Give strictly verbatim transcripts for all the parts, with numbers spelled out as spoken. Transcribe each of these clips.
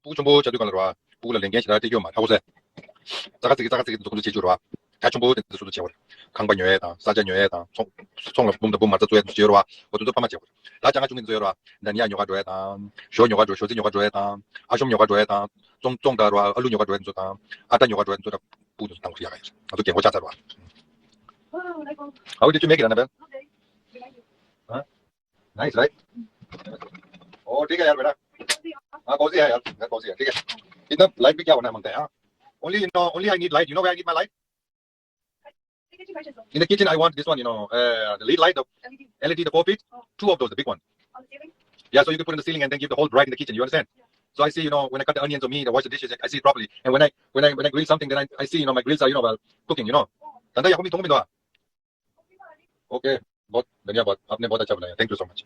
སྤུ་གུ་ཆུང་པོ་བྱ་དུས་གང་ལ་ར། སྤུ་གུ་ལ་ལས་འགན་ཞེ་དྲག་སྤྲད་རྒྱུ་ཡོད་མ་རེད་ཧ་གོ་སོང་། ཙག་ཙིག་ཙག་ཙིག་འདི་ཚོ་བྱེད་རྒྱུ་ར། ད་ཆུང་པོ་དེ་ཚོ་བྱེད་པ་རེད། ཁང་པ་ཉོ་ཡས་དང་ས་ཆ་ཉོ་ཡས་དང་ཚོང་ཚོང་ལ་འབུམ་དང་འབུམ་མ་རྩ་བཙུགས་ཡས་དེ་ཚོ་བྱེད་ར། འོ་དེ་ཚོ་ཕ་མ་བྱེད་པ་རེད། ད་ཅང་ང་ཆུང་ངུ་ཚོ་ཡོད་ར། ད་ནི་ཡ་ཉོ་ག་འགྲོ་ཡས་དང་། ཞོ་ཉོ་ག་འགྲོ། ཞོ་རྩི་ཉོ་ག་འགྲོ་ཡས་དང་། ཨ་ཤོམ་ཉོ་ག་འགྲོ་ཡས་དང་། ཙོང་ཙོང་དང་ར་ཨ་ལུ་ཉོ་ག་འགྲོ་ཡས་དེ་ཚོ་དང་། ཨ་ཏ་ཉོ་ག་འགྲོ་ཡས་དེ་ཚོ་ད་སྤུ་གུ་དེ་ཚོ་བཏང་དགོས་ཡག་ག་ཡོད་རེད། ང་ཚོ་རྒན་གོག་ཆགས་ཚར་བ། How did you make it, Annabelle? Huh? Nice, right? Oh, ठीक है यार बेटा। हाँ, कौन सी है यार? यार, कौन सी है? ठीक है। इतना लाइट भी क्या होना मांगता है, हाँ? Only, you know, only I need light। You know where I need my light? In the kitchen, I want this one, you know, uh, the lead light, the L E D, the four feet, two of those, the big one. Yeah, so you can put in the ceiling and then give the whole bright in the kitchen. You understand? So I see, you know, when I cut the onions or meat or wash the dishes, I see it properly. And when I when I when I grill something, then I, I see, you know, my grills are, you know, well, cooking, you know. तंदा याको मी तुंग मी दो। ओके, बहुत धन्यवाद, आपने बहुत अच्छा बनाया, thank you so much।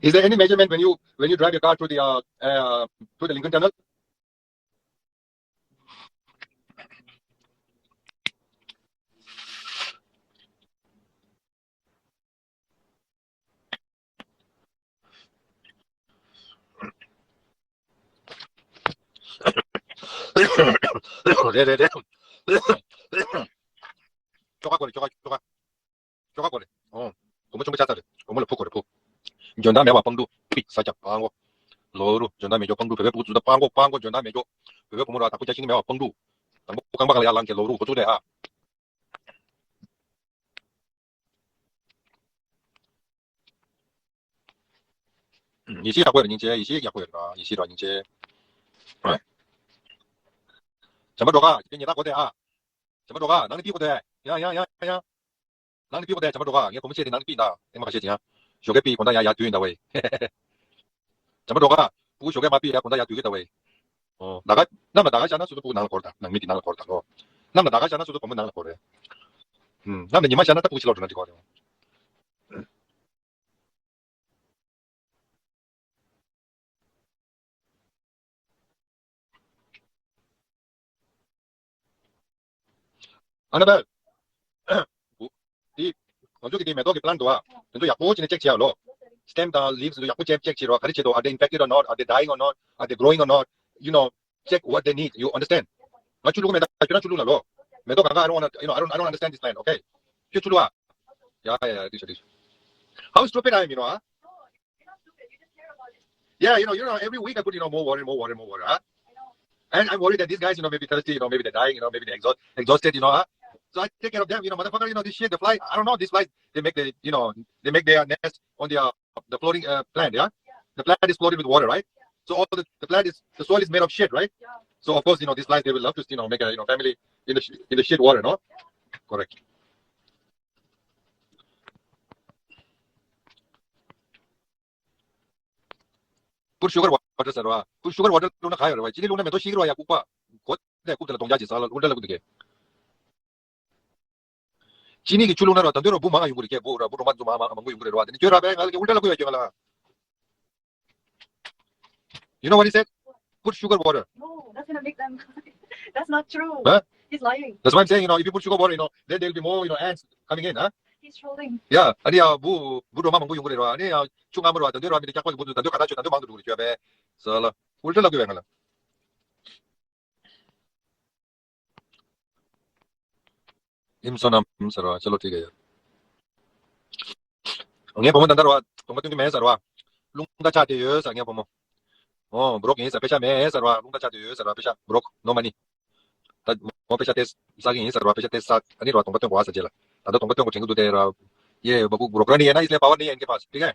Is there any measurement when you when you drive your car through the uh, uh, through the Lincoln Tunnel? རེད་རེད་རེད། ཅོ་ག་གོ་རེད། ཅོ་ག་ཅོ་ག་ཅོ་ག་གོ་རེད། ཨོ། སྒོར་མོ་ཆུང་པོ་ཆགས་ཚར་རེད། སྒོར་མོ་ལ་ཕུག་གོ་རེད་ཕུག་འཇོན་ཐང་མེད་པ་སྤང་ཕྲུག་པིག་ས་ཆ་སྤང་གོ་ལོ་རུ་འཇོན་ཐང་མེད་ཅོ་སྤང་ཕྲུག་བོད་པའི་སྤུ་གུ་ཚོ་ད་སྤང་གོ་སྤང་གོ་འཇོན་ཐང་མེད་ཅོ། བོད་པའི་བུ་མོ་ར་དང་པོ་རྒྱ་ཤིང་མེད་པ་སྤང་ཕྲུག་དང་པོ་ཁང་པ་གང་ལ་ཡར་ལངས་ཀྱི་ལོ་རུ་གོ་ཚུགས་རེད་ཨ། ཡེ་ཤེས་ཡག་པོ་ཡོད་ར་སྙིང་རྗེ། ཡེ་ཤེས་ཡག་པོ་ཡོད་ར། ཡེ་ཤེས་ར་སྙིང་རྗེ། བྱམས་པ་འགྲོ་ག་ཁྱེད་ཉེ་ད་གོ་དེ་ཨ། བྱམས་པ་འགྲོ་ག་ནང་ནས་ཕི་གོ་དེ། ཡང་ཡང་ཡང་ཡང་། ནང་ནས་ཕི་གོ་དེ་བྱམས་པ་འགྲོ་ག་ངས་བུ་མོ་བཤད་དེ་ནང་ནས་ཕི་ད་ཨེ་མ་ཁ་བཤད་ཅིང་ཡ། ཞོགས་ཀས་ཕི་དགོང་དག་ཡ་ཡ་དུས་ཡིན་ད་ཝེ། བྱམས་པ་འགྲོ་ག་བུ་ཞོགས་ཀས་མ་ཕི་ཡ་དགོང་དག་ཡ་དུས་ཡིན་ད་ཝེ། ཨོ། ད་ག་གནམ་ལ་ད་ག་ཤར་ན་སོ་སོ་ཕྲུ་གུ་ནང་ལ་འཁོར་ད། ནང་མི་དེ་ནང་ལ་འཁོར་ད་ལོ། གནམ་ལ་ད་ག་ཤར་ན་སོ་སོ་བུ་མོ་ནང་ལ་འཁོར་རེད། ཨུམ། གནམ་ལ་ཉི་མ་ཤར་ན་ད་ཕྲུ་གུ་ཕྱི་ལོགས་འགྲོ་ན་འགྲིག་གོ་རེད། Annabelle, འདི་ང་ཚོ་གི་འདི་མེ་ཏོག་གི་plant འདུག་ཨ། དེ་ཚོ་ཡག་པོ་བྱས་ནས་check བྱེད་ཡ་ལོ། Stem དང་leaves འདི་ཚོ་ཡག་པོ་check check བྱེད་རོགས། ག་རེ་བྱེད་འདུག Are they infected or not? Are they dying or not? Are they growing or not? You know, check what they need. You understand? ང་ཆུ་བླུག་མེད་ད། ཁྱོད་རང་ཆུ་བླུག་ལ་ལོ། མེ་ཏོག་གང་ག I don't wanna, you know, I don't, I don't understand this plant, okay? ཁྱོད་ཆུ་བླུག་ཨ། Yeah, yeah, yeah, this, this. How stupid I am, you know, huh? Yeah, you know, you know, every week I put, you know, more water, more water, more water, huh? And I'm worried that these guys, you know, maybe thirsty, you know, maybe they're dying, you know, maybe they're exhaust, exhausted, you know, huh? So I take care of them, you know, motherfucker, you know, this shit, the fly, I don't know, these flies, they make the, you know, they make their nest on the, uh, the floating uh, plant, yeah? The plant is floated with water, right? So all the, the plant is, the soil is made of shit, right? So of course, you know, these flies, they will love to, you know, make a, you know, family in the, sh- in the shit water, no? Correct. Put sugar water ཟེར་བ། Put sugar water བླུགས་ན་ག་ཡོད་རེད་བ། ཅི་ནི་བླུགས་ན་མེ་ཏོག་ཤི་གི་རེད་བ་ཡ། ལྐུགས་པ། གོ་དེ་ལྐུགས་དེ་ལ་གདོང་རྒྱག་ཅིག་ཟ་ལ་ཨུལ་ཏྲ་ལ་ཀུ་དེ་གེ། ཅི་ནི་གི་ཆུ་བླུགས་ན་ར་ད་འདོད་ར་བུ་མང་ང་ཡོང་གི་རེད་ཀྱེ། བུ་ར་བུ་རོ་མ་ཚོ་མ་མ་མང་པོ་ཡོང་གི་རེད་བ། དེ་ནི་ཁྱོད་ར་བས་ང་ལ་ཀྱེ་ཨུལ་ཏྲ་ལ་ཀུ་ཡ་ཁྱོད་ང་ལ། You know what he said? Put sugar water. No, that's gonna make them. That's not true. Huh? He's lying. That's why I'm saying, you know, if you put sugar water, you know, then there'll be more, you know, ants coming in, huh? He's trolling. Yeah, and yeah, bu bu roma mangu yungure ro, ani ya chunga maro, tando ro, mi de kyakwa bu tando kata chu tando mangu dure chu be. Sala. Ulta la gwe ngala. Im sonam, im sarwa, chalo, thik hai yaar. ངའི་བུ་མོ་ད་ལྟ་ར་བ། གདོང་པ་སྟོན་གྱི་མེད་ཟེར་བ། རླུང་རྟ་ཆགས་བསྡད་ཡོད་ཟེར་ངའི་བུ་མོ། ཨོ་broke ཡིན་ཟེར། པེ་ཤ་མེད་ཟེར་བ། རླུང་རྟ་ཆགས་བསྡད་ཡོད་ཟེར་བ། པེ་ཤ་broke, no money. ད་མོ་པེ་ཤ་དེ་ཟ་གི་ཡིན་ཟེར་བ། པེ་ཤ་དེ་ཟ། ཨ་ནི་ར་གདོང་པ་སྟོན་དགོས་ཟེར་རྗེས་ལ། ད་ལྟ་གདོང་པ་སྟོན་དགོས་དྲན་གྱི་འདུག་དེ་ར། ये बबू ब्रोकर नहीं है ना, इसलिए पावर नहीं है इनके पास, ठीक है?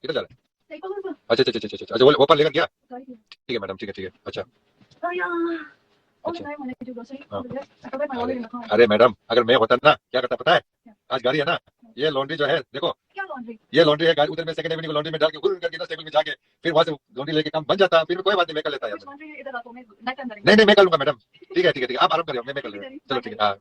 किधर जा रहे हैं? अच्छा, अच्छा, अच्छा, अच्छा, अच्छा, अच्छा, वो, वो पार लेकर गया? ठीक है मैडम, ठीक है, ठीक है। अच्छा। अच्छा। अरे मैडम, अगर मैं होता ना, क्या करता पता है? आज गाड़ी है ना, ये लॉन्ड्री जो है, देखो, ये लॉन्ड्री है, गाड़ी उधर में सेकंड एवेन्यू की लॉन्ड्री में डाल के, हुर करके दस टेबल में जाके, फिर वहां से लॉन्ड्री लेके काम बन जाता। फिर भी कोई बात नहीं, मैं कर लेता यार। नहीं, नहीं, मैं कर लूंगा मैडम। ठीक है, ठीक है, ठीक है, आप आराम करिए, मैं मैं कर लूंगा। चलो, ठीक है। हाँ।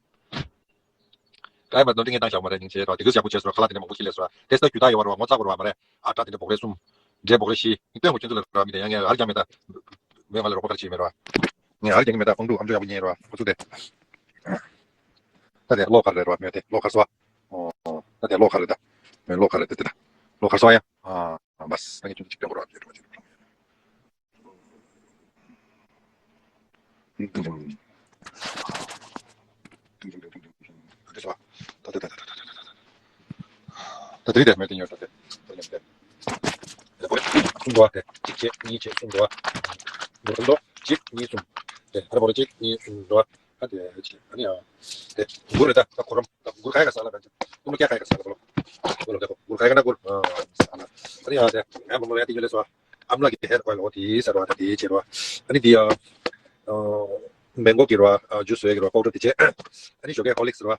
ཨ་མ་ནོར་འཁྲུལ་ངས་བཏང་བཞག་མ་རེད། སྙིང་རྗེ་རོ། དེ་གི་ཞག་པོ་བྱས་སོང་། ཁ་ལག་དེ་ནས་མང་པོ་ཁྱེར་སླེབས་སོང་། དེ་ས་རྒྱུ་དག་ཡོད་བ་རོ། ངོ་ཚ་གོ་རོ་མ་རེད། ཨ་ཏྲ་དེ་འདྲ་འབོག་རེ་གསུམ། འབྲས་འབོག་རེ་བཞི། སྟོན་དགོས་ཁྱོད་ཚོ་ལ་རོ། མི་དེ་ཡང་ངས་ཨར་ཀྱང་མེད་ད། མེད་ང་ལ་རོགས་པ་ག་རེ་བྱེད་མེད་རོ། ངས་ཨར་ཀྱང་མེད་ད། ཁོང་ཁྲོ་ཨམ་ཅོག་ཡག་པོ་ཉན་རོ། ཁོ་ཚོ་དེ། ད་དེ་གློག་ག་རེ་རེད་རོ། མེད་དེ་གློག་ག་རེ་སོང་། ཨོ། ད་དེ་གློག་ག་རེ་ད། མེད་གློག་ག་རེ་དེ་དེ་ད། གློག་ག་རེ་སོང་ཡ། ཨ་བས་ད་ངས་ཁྱོད་ཚོ་གཅིག་སྟོན་གོ་རོ། ཨམ་ཅོག་ཡག་པོ་ཉན་རོ། ཏུང་ཏུང་ཏུང་ཏུང་། ཏུང་ཏུང་ཏུང་ཏུང་ཏུང་། ད་དེ་སོང་། ད་དེ་ད་ད་ད་ད་ད་ད། ད་དེ་རེད་དེ། མེད་དེ་ཉོ་ད་དེ། ད་ཉོ་དེ། ད་བོ་རེད། གསུམ་འདུག་བ་དེ། གཅིག་བྱས་གཉིས་བྱས་གསུམ་འདུག་བ། འདུག་གསུམ་འདུག་གཅིག་གཉིས་གསུམ། དེ་ད་བོ་རེད། གཅིག་གཉིས་གསུམ་འདུག་བ། ད་དེ་གཅིག་ཨ་ནི་ཨ། དེ་གུར་རེད་ད། ད་གུར་རམ་ད་གུར་ག་ཡ་ག་ས་ལ་ད། ཏུང་ཏུང་སྐྱ་ག་ཡ་ག་ས་ལ་བོ་ལོ། བོ་ལོ་དེ་གུར་ག་ཡ་ག་ན་གུར། ཨ་ནི་ཨ་ནི་ཨ་དེ་ཨ་མ་མ་ཡ་དེ་ཉོ་ལེ་སོང་། ཨམ་ལགས་ཀྱི་ཧེར་ཨོ་ཡིལ་འོ་དེ་ཟེར་བ་ད་དེ་བྱེད་རོ། ཨ་ནི་དེ་ཡ། མེང་གོ་གི་རོ། ཨ་ཇུས་བཟོ་ཡ་གི་རོ། པའུ་ཌར་དེ་བྱས། ཨ་ནི་ཞོགས་ཀས་ཧོར་ལིག་སི་རོ།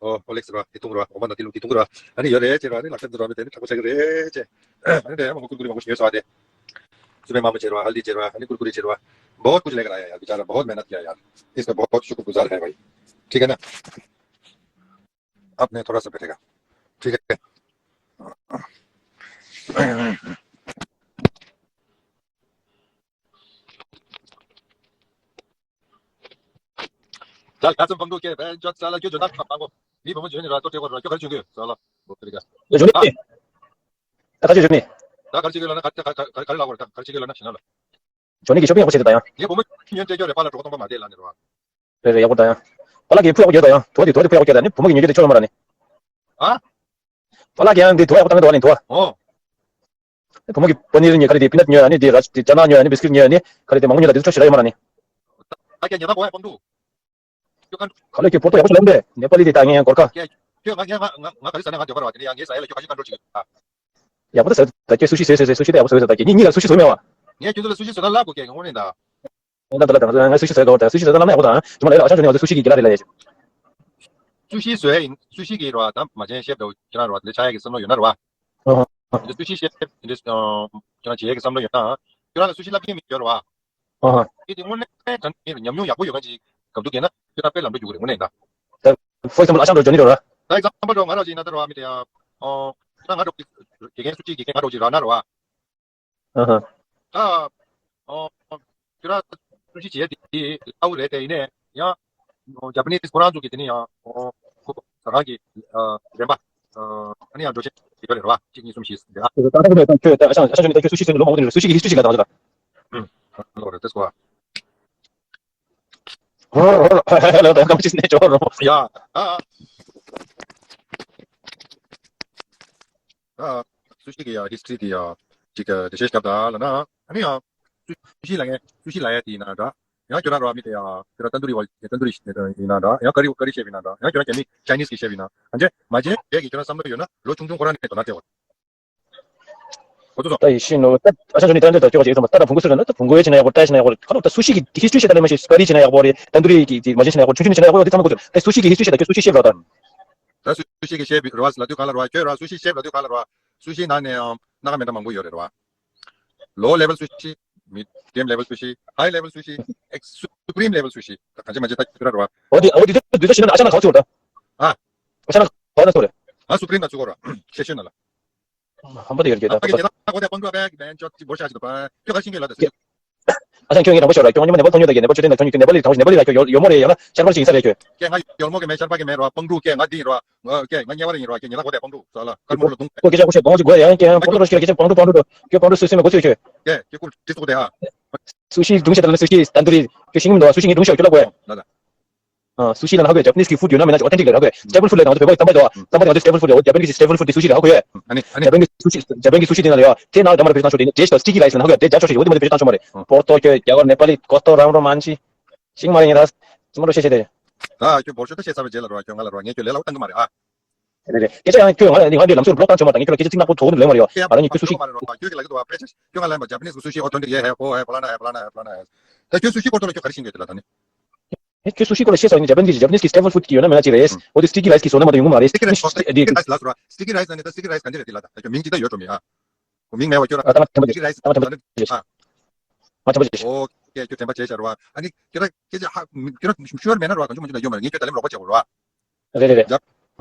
ཨོ་ཧོར་ལིག་སི་རོ། དེ་འཐུང་རོ། འོ་མ་ན་དེ་བླུགས་དེ་འཐུང་རོ། ཨ་ནི་ཡོད་རེད་བྱེད་རོ། ཨ་ནི་ལག་ཁྱེར་འདི་རོ། མི་དེ་ནི་དྲག་པོ་ཆགས་ཀྱི་རེད་བྱས། ཨ་ནི་དེ་མང་པོ་ཀུར་ཀུར་རེ་མང་པོ་ཞིག་ཉོས་སོང་བ་དེ། སུ་པའི་མ་མ་བྱེད་རོ། ཧལ་དི་བྱེད་རོ། ཨ་ནི་ཀུར་ཀུར་རེ་བྱེད་རོ། བོད་ཀུ་ཅི་ལེགས་ར་ཡ། ཡ་བི་ཅ་ར་བོད་མེ་ནད་ཀྱི་ཡ། ཡ་ཨིས་ཀ་བོད་ཤུ་ཀུར་གུ་ཛར་ཧེ་བྷའི། ཐིག་ཧེ་ན། ཨབ་ནེ་ཐོ་ར་སུ་པེ་ཐེ་ག། ཐིག་ཧེ། ད་ལྷ་ཚོ་འབངས་འདུག་སྐད་བན་ཅོ་ས་ལ་ཁྱོད་ཇོ་ནག་ཁ་པང་གོ། མི་བུ་མོ་ཇོ་ནི་ར་ཏོ་ཏྲེ་གོ་ར་ཁྱོད་ག་རེ་བྱུང་གི་ས་ལ། འོ་ཏེ་རི་ཀ། ཇོ་ནི། ད་ག་ཅི་ཇོ་ནི། ད་ག་རེ་བྱེད་གི་ལ་ན་ག་ག་ག་ག་རེ་ལ་གོ་ར་ད་ག་རེ་བྱེད་གི་ལ་ན་ཤི་ན་ལ། ཇོ་ནི་གི་ཤོ་པིང་ཡག་པོ་བྱེད་དེ་ད་ཡང་། ངའི་བུ་མོ་ཉོན་ཏྲེ་ཅོ་རེ་པ་ལ་གྲོགས་སྟོང་པ་མ་དེ་ལ་ནི་ར། རེ་རེ་ཡག་པོ་ད་ཡང་། པ་ལགས་ཀྱི་ཕུ་ཡག་པོ་ཡོད་ད་ཡང་། དུ་བ་དེ་དུ་བ་དེ་ཕུ་ཡག་པོ་ཡོད་ད་ནི་བུ་མོ་གི་ཉོན་ཏྲེ་ཅོ་མ་ར་ནི། ཨ། པ་ལགས་ཀྱི་ཡང་དེ་དུ་བ་ཡག་པོ་ད་ནི་དུ་བ་ནི་དུ་བ། ཨོ། བུ་མོ་གི་པ་ནིར་ཉོས་ག་རེ་དེ་པི་ནཊ་ཉོས་ཨ་ནི་དེ་ར་དེ་ཅ་ན་ཉོས་ཨ་ནི་བིས་ཀིཊ་ཉོས་ཨ་ནི་ག་རེ་དེ་མང་པོ་ཉོས་ད་དེ་ཚོ་ཆོག་ཤི་ར་ཡོད་མ་ར་ནི། ད་ཀྱ་ཉ་ད་གོ་ཡ་པང་དུ། ཀྱོ་ཀན། ག་ལེ་ཀྱི་པོར་ཏོ་ཡག་པོ་ལབ་འདྲེ་ནེ་པ་ལི་དེ་ད་ངས་གོར་ཁ། ཀྱ་ཀྱོ་ང་ང་ང་ང་ག་རེ་ཟ་ན་ང་འདོད་པ་ར་བ་དེ་ནས་ཡང་ངས་ཟ་ཡ་ལ་ཀྱོ་ཁ་ཤི་ཀན་ཊྲོལ་བྱེད་ཀྱི་ཡོད། ཡག་པོ་ད་ཟེར་ད་ཀྱོ་སུ་ཤི་ཟོས་ཟོས་ཟོས་སུ་ཤི་དེ་ཡག་པོ་ཟོས་ཟོས་ད་ཀྱོ་ངས་ཉིད་ལ་སུ་ཤི་ཟོས་མེད་བ། ངས་ཁྱོད་ཚོ་ལ་སུ་ཤི་བཟོ་ན་ལབ་དགོས་ཀྱི་དངོས་གནས་ད། ད་ད་ད་ང་སུ་ཤི་བཟོས་དོ་ད་སུ་ཤི་བཟོས་ད་ལབ་ན་ཡག་པོ་དང་ཅི་མ་ལས་ཨ་ཤང་ཆུ་ནས་ང་ཚོ་སུ་ཤི་གི་གི་ལ་རེད་ལ་ཡ། སུ་ཤི་བཟོས་ཡིན་སུ་ཤི་གི་ར་བ་ད་མ་བྱན་ཤེབ་ད་ཁྱེད་རང་ར་བ་དེ་འདྲ་ཆགས་ཡ་གི་བསམ་བློ་ཡོད་ན་ར་བ། ཨ་ཧ། སུ་ཤི་ཤེབ་དེ་འདྲ་ཁྱེད་རང་བྱེད་ཡ་གི་བསམ་བློ་ཡོད་ན། ཁྱོད་རང་ལ་སུ་ཤི་ལབ་མཁན་མི་ཡོད་ར་བ། ཨ་ཧ། ཨེ་དེ་དངོས་གནས་དྲང་གནས་ཉམས་མྱོང་ཡག་པོ་ཡོད་མཁན་ཅིག་གབ་འདུག་གས་ན་ཁྱོད་རང་དཔེ་ལམ་འགྲོ་རྒྱུ་རེད་དངོས་གནས་ད། ད་for example ཨ་ཞང་འགྲོ་ཇོ་ནི་རོ་ར། ད་example འགྲོ་ང་རོ་ཅིག་ན་ད་རོ་བ་མི་དེ་ཡང་། ཨོ། ཁྱོད་རང་ང་འགྲོ་དགེ་རྒན་སུ་ཅིག་དགེ་རྒན་ང་འགྲོ་ཅིག་ར་ན་རོ་བ། ཨ་ཧ། ད། ཨོ། ཁྱོད་རང་སུ་ཤི་བྱེད་དེ་ཨའུ་རེད་དེ་ཡིན་ནས་ཡང་། ཇ་པ་ནི་སི་ཁོ་རང་ཚོ་གི་དེ་ནི་ཡང་ཨོ། ཁོ་ཟ་ཁང་གི་རན་པ། ཨ་ནི་ཡང་འགྲོ་ཆེན་དེ་ག་ལས་ར་བ་གཅིག་གཉིས་གསུམ་བཞི་ཟེར་ཨ། ད་ད་ད་ཁྱོད་ད་ཨ་ཞང་ཨ་ཞང་ཞོ་ནི་ད་ཁྱོད་སུ་ཤི་ཟེར་ནས་ལོ་མང་པོ་དེ་ནས་སུ་ཤི་གི་ཧི་སི་ཊི་ཞིག་ལ་དང་ཟེར་ད། ཨུམ། ལོ་རེ་ཏེ་སྐོ། ཧོར་ཧོར་ཧོར་ཧོར་ལོ་ད་ཀམ་ཅིག་ནས་ཅོ་རོ། ཡ། ཨ། ཨ། སུ་ཤི་གི་ཡ་ཧི་སི་ཊི་རི་དེ་ཡ། ཅིག་ག་དེ་ཤེས་སྐབས་ད་ལ་ན། ཨ་ནི་ཡ། སུ་ཤི་ལ་ངས་སུ་ཤི་ལ་ཡ་དེ་ཡིན་ན་འདྲ། ཡང་ཁྱོད་རང་ར་མི་དེ་ཡ། ཁྱོད་རང་ཏན་ཏུ་རི་བ་ཏན་ཏུ་རི་ཡིན་ན་འདྲ། ཡང་ཀ་རི་ཀ་རི་ཤེབ་ཡིན་ན་འདྲ། ཡང་ཁྱོད་རང་རྒྱ་མི་ཆའི་ནིས་གི་ཤེབ་ཡིན་ན། ཨ་འཇེ་མ་འཇེ་རྒྱ་གི་ཁྱོད་རང་བསམ་བློ་ཡོད་ན་ལོ་ཆུང་ཆུང་ཁོ་རང་ནས་དོ་སྣང་སྟེར་བ། ཁོ་ཚོ་ད་ཡིན་ཤེས་ནོ། ད་ཨ་ཞང་ཞོ་ནི་ད་འདྲ་ད་ཅོག་ཅིག་ཡོད་ཙམ་པ་ད་ད་བོང་གུ་སུ་རེད་ན་ད་བོང་གུ་ཡོད་ཅི་ན་ཡག་པོ་ཏའི་ཅི་ན་ཡག་པོ་རེད། ཁ་ལོ་ད་སུ་ཤི་གི་ཧི་སི་ཊི་རི་བཤད་ད་ལེ་མ་ཤེས་ཀ་རི་ཅི་ན་ཡག་པོ་རེད། ཏན་ཏུ་རི་གི་གི་མ་ཤེས་ཅི་ན་ཡག་པོ་རེད། ཚང་མ་ཁོ་ཚོ་ད་སུ་ཤི་གི་ཧི་སི་ཊི་རི་བཤད་ད་ཁྱོད་སུ་ཤི་ཤེབ་ར་ད། ད་སུ་ཤི་གི་ཤེབ་ར་བ་ལ་དུས་ག་ལ་ར་བ་ཁྱོད་ར་སུ་ཤི་ཤེབ་ལ་དུས་ག་ལ་ར་བ་སུ་ཤི་ནང་ནས་སྣ་ཁ་མེད་ད་མང་པོ་ཡོད་རེད་ར་བ། ལོ་ལེ་ཝལ་སུ་ཤི། མི་ཌི་ཡམ་ལེ་ཝལ་སུ་ཤི། ཧའི་ལེ་ཝལ་སུ་ཤི། ཨེག་སུ་པི་རིམ་ལེ་ཝལ་སུ་ཤི། ད་གང་ཅི་མ་ཅི་ད་ཁྱོད་ར་ར་བ། འོ་དེ་འོ་དེ་དུས་ཚོད་ཤི་ན་ཨ་ཞང་ན་ག་ཚོད་ར་ད། ཨ། ཨ་ཞང་ན་ག་ཚོད་རེད། ཨ་སུ་པི་རིམ་ན་ཚུགས་གོ་ར། ཤེ་ཤེ་ན་ལ། ཧམ་པ་དེ་ཡོད་རྒྱུ་ད་ད་ད་ད། ཨ་ཁྱོད་ངས་དྲང་པོ་ཤོད་ར། ཁྱོད་ངས་དྲང་པོ་ཤོད་ར། ཁྱོད་ནེ་པ་ལི་དྲང་པོ་ཤོད་ནེ་པ་ལི་ར་ཁྱོད་ཡོ་ཡོ་མོ་རེ་ཡ་ན་ཤར་པ་ཅིག་ཡིན་ས་རེད་ཁྱོད། ཀྱེ་ང་ཡོལ་མོ་གི་མེད་ཤར་པ་གི་མེད་ར་བང་ཀྲུག་ཀྱེ་ང་འདི་ར། ཀྱེ་ང་ཉེ་བ་རེ་ཡིན་ར་ཁྱོད་ཉེ་ལ་གོ་དེ་བང་ཀྲུག་ས་ལ་ཀར་མོ་ལ་དུང་། ཁྱོད་ཀྱེ་ཅག་ཁོ་ཤེས་གོང་ཅིག་གོ་ཡ་ཡང་ཀྱེ་བང་ཀྲུག་ར་ཤི་ར་ཀྱེ་ཅག་བང་ཀྲུག་བང་ཀྲུག་ཀྱེ་བང་ཀྲུག་སུ་སུ་མེ་གོ་ཚོད་ཁྱོད། ཀྱེ་ཀྱེ་ཀུར་ཏི་སུ་གོ་དེ་ཧ། སུ་ཤི་དུང་ཤེ་ད་ལ་སུ་ཤི་ཏན་ཏུ་རི་ཁྱོད་ཤིང་མི་འདུག་སུ་ཤི་ནི་དུང་ཤེ་ཁྱོད་ལ་གོ་ཡ། ལ་ལ། ཨ། སུ་ཤི་ལ་ན་ཧ་གོ་ཡ། ཇ་པ་ནིས་ཀྱི་ཕུཌ་ཡོད་ན་མེད་ན་ཅིག་ཨོ་ཐེན་ཊིག་རེད་ཧ་གོ་ཡ། སི་ཊེ་བལ་ཕུཌ་ལ་དང་དུ་བོད་པ་དམ་པ་དོ་དམ་པ་དང་དུ་སི་ཊེ་བལ་ཕུཌ་དེ་སུ་ཤི་རེད་ཧ་གོ་ཡ། ཨ་ནི་ཨ་ནི། ཇ་པན་གྱི་སུ་ཤི་ཇ་པན་གྱི་སུ་ཤི་དེ་ན་ལ་ཡ་དེ་ན་དམ་པ་བེད་སྤྱོད་བཏང་ཆོག་དེ་ནི་ཊེ་སི་ཊི་ལ་སི་ཊི་ཀི་རའི་སི་ལ་ན་ཧ་གོ་ཡ། དེ་རྒྱ་ཆོག་ཤིག་འོ་དེ་མ་དེ་བེད་སྤྱོད་བཏང་ཆོག་མ་རེད། ཨ། པོར་ཏོ་ཁྱོད་རྒྱ་གར་ནེ་པ་ལི་ཀོ་ཏོ་རང་རོ་མན་ཆི། ཤིང་མ་རེད་ཡིན་ད། ཙི་མ་རོ་ཤེ་ཤེ་དེ། ད་ཁྱོད་བོར་ཤོ་ད་ཤེས་ཚར་བའི་རྗེས་ལ་རོ་ཁྱོད་ང་ལ་རོ་ངས་ཁྱོད་ལས་སླ་པོ་བཏང་གི་མ་རེད་ཨ། རེད་རེད། སྐད་ཆ་ཡང་ཁྱོད་ང་ལ་ནི་ང་འདི་ལམ་སང་བློག་བཏང་ཆོག་མ་རེད་ད། ངས་ཁྱོད་ལ་སྐད་ཆ་ཚིག་ནག་པོ་ཐོག་ནས་ལེན་མ་རེད་ཡོ། ང་རང་ཉིད་ཁྱོད་སུ་ཤི། ཁྱོད་ང་ལ་ཡང་ཇ་པ་ནིས་སུ་ཤི་ཨོ་ཐེན་ཊིག་ཡེ་ཧེ་ཧོ་ཧེ་ཕ་ལ་ན་ཧེ་ཕ་ལ་ན་ཧེ་ཕ་ལ་ན་ཧེ། ད་ཁྱོད་སུ་ཤི་སྐོར་ཐོག་ལ་ཁྱོད་ག་རེ་ཤེས་ཀྱི་ཡོད་དེ་ལ་ད་ནི། ཨེ་ཁྱོད་སུ་ཤི་སྐོར་ལ་ཤེས་སོང་ནི་ཇ་པན་གྱི་ཇ་པ་ནིས་ཀྱི་སི་ཊེ་བལ་ཕུཌ་ཀྱི་ཡོད་ན་མེད་ན་ཅིག་རེད། ཨོ་དེ་སི་ཊི་ཀི་རའི་སི་ཀྱི་བཟོ་ན་མ་དེ་ཡོང་གི་མ་རེད། སི་ཊི་ཀི་རའི་སི་ལ་སི་ར། སི་ཊི་ཀི་རའི་སི་ལ་སི་ར། སི་ཊི་ཀི་རའི་སི་ག་འདི་རེད་དེ་ལ་ད་ཁྱོད་མིང་ཅི་ད་ཡོད་འགྲོ་མི་ཨ། ཁོ་མིང་མེད་པ་ཁྱོད་ར། ད་ང་ཐེམ་པ་ཅིག་ད་ང་ཐེམ་པ་ཅིག་ཨ། ང་ཐེམ་པ་ཅིག་ཨོ་ཁེ་ཁྱོད་དྲན་པ་བྱས་ཤར་བ། ཨ་ནི་ཁྱོད་ར་ཁྱེད་ཅག་ཧ་ཁྱོད་ར་ཤུ་ཡར་མེད་ན་ར་གང་བྱུང་མང་བྱུང་ན་ཡོད་མ་རེད། ངས་ཁྱོད་ད་ལེམ་རོགས་པ་བྱེད་དགོས་ར། རེད་རེད་རེད། ཇ་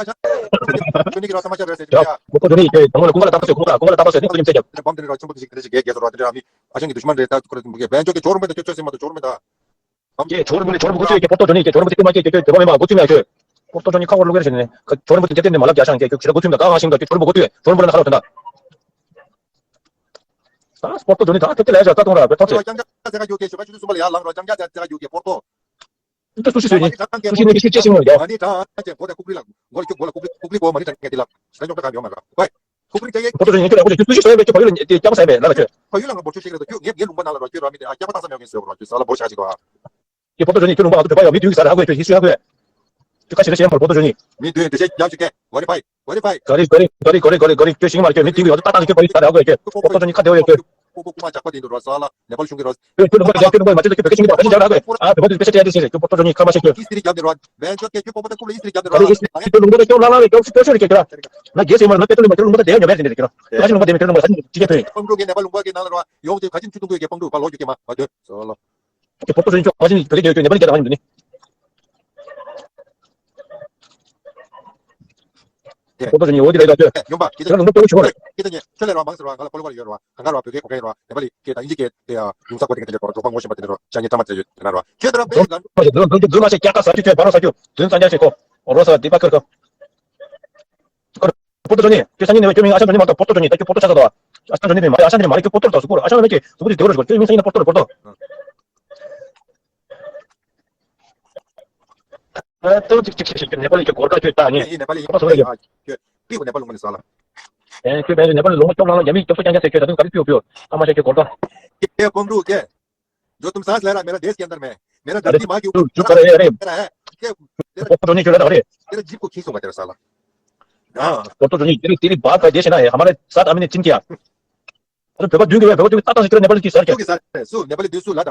ཨ་ཞང་། ཁྱོད་ནི་གི་ར་ས་མ་ཤ་རེད་ཟེར་ཡ། ཁོ་ཁོ་དེ་ནི་དེ་དང་ལ་ཀུན་དགའ་ལ་ལྟ་ས་ཟེར། ཁོ་ཁོ་ལ་ཀུན་དགའ་ལ་ལྟ་ས་ཟེར། ནི་ཁོ་ཡིན་ཟེར་ཡ། དེ་བམ་དེ་ནི་ར་ཆེན་པོ་དེ་ཞིག་དེ་ཞིག་གེ་གེ་སོ་ར། དེ་ར་མི་ཨ་ཞང་གི་དུཤ་མན་རེད། ད་ཁོ་ར་དེ་བན་ཅོ་གི་ཇོ་རུ་མེད་ད། ཁྱོད་ཆོས་སེམས་མ་ད་ཇོ་རུ་མེད་ད། ཀྱེ་ཇོ་རུ་མེད་ནི་ཇོ་རུ་མེད་གོ་ཚུལ་ཡ། ཀྱེ་པོ་ཏོ་ཇོ་ནི་ཀྱེ་ཇོ་རུ་མེད་དེ་མ་ཀྱེ་ཀྱེ་ཀྱེ་ཇོ་རུ་མེད་མ་གོ་ཚུལ་མ་ཡ། ཁྱོད་པོ་ཏོ་ཇོ་ནི་ཁ་ཁོ་ར་ལོ་གེ་རེ་ཟེར་ནི་ཁ་ཇོ་རུ་མེད་དེ་ཇེ་ཏེ་ནི་མ་ལབ་རྒྱ་ཞང་ཀྱེ། ཁྱོད་ཇོ་རུ་མེད་དེ་ཁ་ཁ་ཤིང་ད་ཁྱོད་ཇོ་རུ་མེད་གོ་ཚུལ་ཡ། ཇོ་རུ་མེད་ན་ཁ་ལོ་དོན་ད། ད་པོ་ཏོ་ཇོ་ནི་ད་ཐེ་ཐེ་ལ་ཡ་ཇ་ད་གཏོང་ར་བེ་ཐོག་ཆེ། ལྕང་སྐྱ་ཟེར་ག་ཡོད་ཀྱེ་ཞོ་ཁ་ཆུ་ཚོད་གསུམ་པ་ལ་ཡར་ལངས་རོགས། ལྕང་སྐྱ་ཟེར་ག་ཡོད་ཀྱེ་པོ་ཏོ། ད་སུ་ཤི་ཟོས་ནི། སུ་ཤི་ནི་ཤི་ཤི་ཤི་མོ་ཡ། ང་ནི་གྲང་ཅན་གོ་ད་ཀུག་རི་ལ། གོ་ལ་ཁྱོད་གོ་ལ་ཀུག་རི་ཀུག་རི་གོ་མ་ནི་གྲང་ངེ་དེ་ལ། ཞི་ལ་ཉོག་ད་ག་ཡོང་མ་ར་བའི། ཁོ་པར་ཅ་ཡེ། པོ་ཏོ་ཇོ་ནི་ཁྱོད་ལ་ཁོ་ཅིག་སུ་ཞིག་སོང་ཡ། བེད་ཁྱོད་བལ་ཡུལ་ལ་སྐྱབས་ས་ཡ་བེད་ལ་ལ་ཁྱོད། བལ་ཡུལ་ལ་ང་འབོར་ཆོས་ཤིག་རེད་དོ། ཁྱོད་ངེད་ངེད་ལུང་པ་ནང་ལ་རོ། ཁྱོད་ར་མི་དེ་ཨ་སྐྱབས་པ་བཏང་ས་མེད་མཁན་ཟེར་རོ། ཁྱོད་ས་ལ་འབོར་ཆ་ཞིག་རོ། ཁྱོད་པོ་ཏོ་ཇོ་ནི་ཁྱོད་ལུང་པ་ང་ཚོ་བོད་པ་ཡོད། མི་བདུན་གྱི་ས་ར་ཧ་གོ་ཡ། ཁྱོད་ཡིད་སུ་ཧ་གོ་ཡ། ཁྱོད་ཁ་ཤི་ར་ཤི་ཡ་མར་པོ་ཏོ་ཇོ་ནི། མི་བདུན་འདི་ཤེས་ཡག་ཆུ་ཀེ་ཝེ་རི་ཕའི་ཝེ་རི་ཕའི། ག་རེ་ག་རེ་ག་རེ་ག་རེ་ག་རེ་ཁྱོད་ཤིང་མར་ཁྱོད་མི་བདུན་གྱི་ཡོད་ད་ཏག་ཏག་ཁྱོད་པོ་ཡིད་ས་ར་ཧ་གོ་ཡ། ཁྱོད་པོ་ཏོ་ཇོ་ནི་ཁ་བདེ་བ་ཡོད་ཁྱོད། ཁོ་ཁོ་ཁོ་མ་ཇག་པ་དེ་འདུག་རོ། ས་ལ་ནེ་པ་ལི་གཞུང་གི་རོ། ཁྱོད་ཁྱོད་ལུང་པ་ཁྱོད་ཁྱོད་ལུང་པ་མ་ཆེ་ཁྱོད་བོད་སྐད་ཤེས་མི་འདུག་ཨ་ནི་ཇག་ར་ཁོས། ཨ་བོད་པ་ཚོས་དཔེ་ཆ་བལྟས་ཏེ་ཤེས་རེད། ཁྱོད་པོ་ཏོ་ཇོ་ནི་ཁ་མ་ཤེས་ཁྱོད། ཨིས་ཏི་རི་རྒྱབ་ནས་རོ། བན་ཆོད་ཁྱོད་ཁྱོད་པོ་པོ་ཏ་ཀུབ་ལ་ཨིས་ཏི་རི་རྒྱབ་ནས་རོ། ཨ་ནི་ཨིས་ཏི་རི་ལུང་པ་ཁྱོད་ལ་ལ་རེད། ཁྱོད་ཁྱོད་ཤོར་རེད་ཁྱོད་ཁྱོད། ན་རྒྱལ་སྲས་མ་རེད། ན་དཔེ་སྟོན་ལུང་པ་ཁྱོད་ལུང་པ་དེ་ཡང་ཉོ་མེད་རེད་ཁྱོད། ཁ་ཤི་ལུང་པ་དེ་མེད་ཁྱོད་ལུང་པ་ས་ཆ་ཅི་བྱེད་ཐོན། སྤང་ཕྲུག་གི་ནེ་པ་ལུང་པ་གི་ནང་ལ་རོ། ཡོང་དེ་ག་ཅིན་ཆུ་ཐུང་ཐུང་གི་སྤང་ཕྲུག་བ་ལོ་རྒྱུ་གི་མ་བ་དོན་སོ་ལོ། ཁྱོད་པོ་ཏོ་ཇོ་ནི་ཁྱོད་ཁྱོད་བོད་སྐད་ཡོད་ཁྱོད་ནེ་པ་ལི་སྐད་དང་ང་ཉམས་འདུག་ནི། ཁྱོད་པོ་ཏོ་ཇོ་ནི་འོ་དེ་རེད་ད་ཁྱོད། ཡོང་པ་ཁྱེད་ཁྱོད་ལུང་པ་སྟོན་ཆོག་རེད། ཁྱེད་ཁྱེད་ཁྱེད་ལས་རོ་མང་ཟེར་བ་ང་ལ་ཕོ་ལོ་བར་ཡོད་རོ། གང་ག་རོ་བོད་སྐད་གོ་མཁན་རོ། ནེ་པ་ལི་སྐད་དང་ཨིན་ཇི་སྐད་དེ་ཡང་ཡུང་ས་གོ་དེ་ག་དེ་འདྲ་རོ། གྲོགས་པོ་ངོ་ཤེས་པ་དེ་འདྲ་རོ། ཅང་ཉེ་ཚང་མ་དེ་ཡོད་དེ་ན་རོ། ཁྱོད་དེ་ར་བོད་ལ་འཛུལ་མ་བྱེད། སྐྱ་ཀ་ཟ་རྒྱུ་ཁྱོད་བར་རོ་ཟ་རྒྱུ་དོན་ཙང་ཀྱང་བྱེད་གོ། འོ་རོ་ཟ་དེ་པ་ཁར་ཁ། པོ་ཏོ་ཇོ་ནི་ཁྱོད་སང་ཉིན་ནས་ཁྱོད་མིང་ཨ་ཞང་ཇོ་ནི་མ་ཏོ་པོ་ཏོ་ཇོ་ནི་ད་ཁྱོད་པོ་ཏོ་ཆགས་ས་དོ། ཨ་ཞང་ཇོ་ནི་མིན་མ་རེད། ཨ་ཞང་ཇོ་ནི་མ་རེད། ཁྱོད་པོ་ཏོ་ད་སུ་གོ་ར། ཨ་ཞང་ལ་མེད་ཀྱི་སུ་གོ་དེ་དེ་རོ་ཞིག་གོ། ཁྱོད་མིང་སང་ཉིན་ན་པོ་ཏོ་རེད་པོ་ཏོ། ཨ་ཏོ་ཅིག་ཅིག་ཅིག་ཅིག་ནེ་པ་ལི་ཁྱོད་སྒོར་ཁ་ཁྱོད་ད་ངས་ཨེ་ནེ་པ་ལི་ཁྱོད་པ་སོ་རེད། ཁྱོད་པི་གོ་ནེ་པ་ལུང་པ་ནས་ཟ་ལ། ཨེ་ཁྱོད་བལ་ནེ་པ་ལི་ལུང་པ་སྐྱོབ་ལང་ལ་ཡ་མི་སྐྱོབ་ས་རྐྱང་རྐྱང་ཟེར། ཁྱོད་ད་དུང་ག་རེ་པིའོ་པིའོ་ཨ་མ་ཤ་ཁྱོད་སྒོར་ཁ། ཁྱོད་སྤང་ཕྲུག་ཁྱོད། जो तुम सांस ले रहा है, मेरा देश के अंदर में, मेरा धरती माँ के ऊपर ཁྱོད་ག་རེ་ཨེ་རེད། तेरा जीप को खींचूंगा तेरा साला। ཁྱོད་པོ་ཏོ་ཇོ་ནི་ཁྱོད་ད་ག་རེད། तेरा जीप को खींचूंगा तेरा साला। हाँ। པོ་ཏོ་ཇོ་ནི་तेरी तेरी बात का देश है ना ये, हमारे साथ हमने चिन किया। ཨ་བོད་པ་བདུན་གྱི་བོད་པ་བདུན་གྱི་ཏག་ཏག་ཞིག་ཁྱོད་ནེ་པ་ལི་གི་ཟ་རྒྱུ། ཚུགས་ཀྱི་ཟ་རེད། སུ་ནེ་པ་ལི་བདུན་སུ་ལ་ད།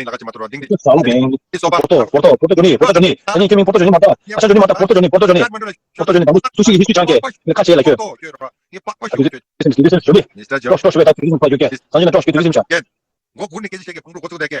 ཡིན་ལ་ཁ་ཅིག་མ་ཐུབ་ར་དིང་དིང་། ཟ་ལོ་གན། ཨི་སོ་པ། པོར་ཏོ་པོར་ཏོ་པོར་ཏོ་ཇོ་ནི། པོར་ཏོ་ཇོ་ནི། ཨ་ནི་ཁྱེད་མིན་པོར་ཏོ་ཇོ་ནི་མ་ད། ཨ་ཤ་ཇོ་ནི་མ་ད། པོར་ཏོ་ཇོ་ནི། པོར་ཏོ་ཇོ་ནི། དང་པོ་སུ་ཤི་གི་ཧིས་ཊི་རི་ཅང་ཀེ། ཁ་ཆེ་ལ་ཁྱོད། ཨ་ཇོ་ནི། ལིསན་ལིསན་ཇོ་ནི། ཊོག་ཊོག་ཞུ་བའི་ད་ཊུ་རི་ཛིམ་ཕ་ཇོ་ཀེ། སང་ཞིན་ན་ཊོག་ཞུ་ཊུ་རི་ཛིམ་ཆ། མགོ་སྒུར་ནས་སྐད་ཆ་བཤད་གི་ཕུང་རུ་འགོ་ཚུགས་བསྡད་གི།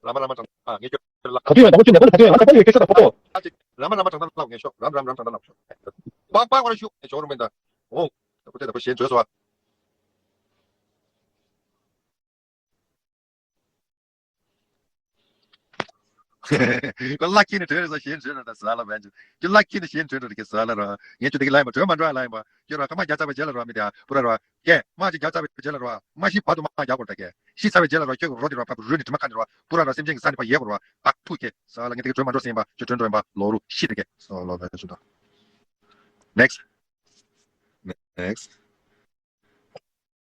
ར་མ་ར་མ་དྲང་ཨ་ངས་ཁྱོད་ལ། ག་དུས་ཡོད་ན་ད་པོ་ཆུ་ནས་པོ་ནས་ག་དུས་ཡོད་ན་ད་པོ་ཡོད་སྐད་ཆ་དང་པོ་ཏོ། ར་མ་ར་མ་དྲང་དང་ལབ་ངས་ཤོག་རམ་རམ་རམ་དྲང་དང་ལབ་ཤོག་པག་པག་བར་ཤུ་ངས་ཤོག་རུ་མིན་ད། འོ། ད་པོ་དེ་ད་པོ་ཞེན་བྱོས་སོ། ཁོ་ལག་ཁྱེར་ནས་དོན་རེད་ཟ་ཞེན་བྱོས་ན་ད་ཟ་ལ་བན་ཅི། ཁྱོད་ལག་ཁྱེར་ནས་ཞེན་བྱོས་ན་ད་གི་ཟ་ལ་ར། ངས་ཁྱོད་དེ་གི་ལ་ཡིན་པ་དོན་མ་འགྲོ་ལ་ཡིན་པ། ཁྱོད་ར་ཁ་མ་རྒྱ་ཚ་བའི་རྗེས་ལ་ར་མི་དེ་ཨ་པུ་ར་ར། ཀྱེ་མ་ཅིག་རྒྱ་ཚ་བའི་རྗེས་ལ་ར་མ་ཤི་བར་དུ་མ་རྒྱ་གོར་ད་ཀྱེ། ཤི་ཚ་བའི་རྗེས་ལ་ར་ཁྱོད་ཀྱི་རོ་དེ་ར་ཕ་རུ་ནི་དྲི་མ་ཁ་ནི་ར། པུ་ར་ར་སེམས་ཅན་གྱི་ས་ནི་ཕ་ཡེ་གོར་བ། ཨ་ཐུ་ཀྱེ་ཟ་ལ་ངས་དེ་གི་དོན་མ་འགྲོ་ཟིན་པ་ཁྱོད་དོན་འགྲོ་ཡིན་པ་ལོ་རུ་ཤི་དེ་ཀྱེ་ཟ་ལ་བན་ཅི་ད། Next. Next.